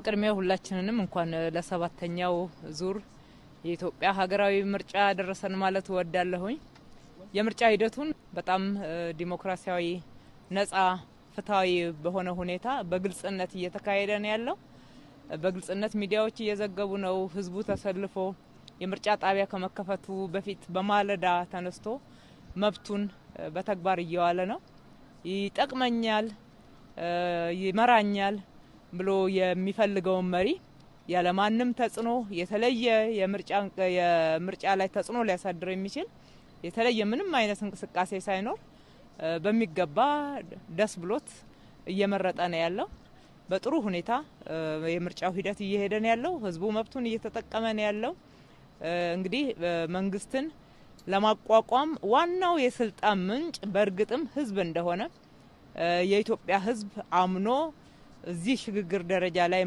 በቅድሚያ ሁላችንንም እንኳን ለሰባተኛው ዙር የኢትዮጵያ ሀገራዊ ምርጫ ደረሰን ማለት እወዳለሁኝ። የምርጫ ሂደቱን በጣም ዲሞክራሲያዊ፣ ነጻ፣ ፍትሐዊ በሆነ ሁኔታ በግልጽነት እየተካሄደ ነው ያለው። በግልጽነት ሚዲያዎች እየዘገቡ ነው። ህዝቡ ተሰልፎ የምርጫ ጣቢያ ከመከፈቱ በፊት በማለዳ ተነስቶ መብቱን በተግባር እየዋለ ነው። ይጠቅመኛል፣ ይመራኛል ብሎ የሚፈልገውን መሪ ያለማንም ተጽዕኖ፣ የተለየ የምርጫ ላይ ተጽዕኖ ሊያሳድር የሚችል የተለየ ምንም አይነት እንቅስቃሴ ሳይኖር በሚገባ ደስ ብሎት እየመረጠ ነው ያለው። በጥሩ ሁኔታ የምርጫው ሂደት እየሄደ ነው ያለው። ህዝቡ መብቱን እየተጠቀመ ነው ያለው። እንግዲህ መንግስትን ለማቋቋም ዋናው የስልጣን ምንጭ በእርግጥም ህዝብ እንደሆነ የኢትዮጵያ ህዝብ አምኖ እዚህ ሽግግር ደረጃ ላይ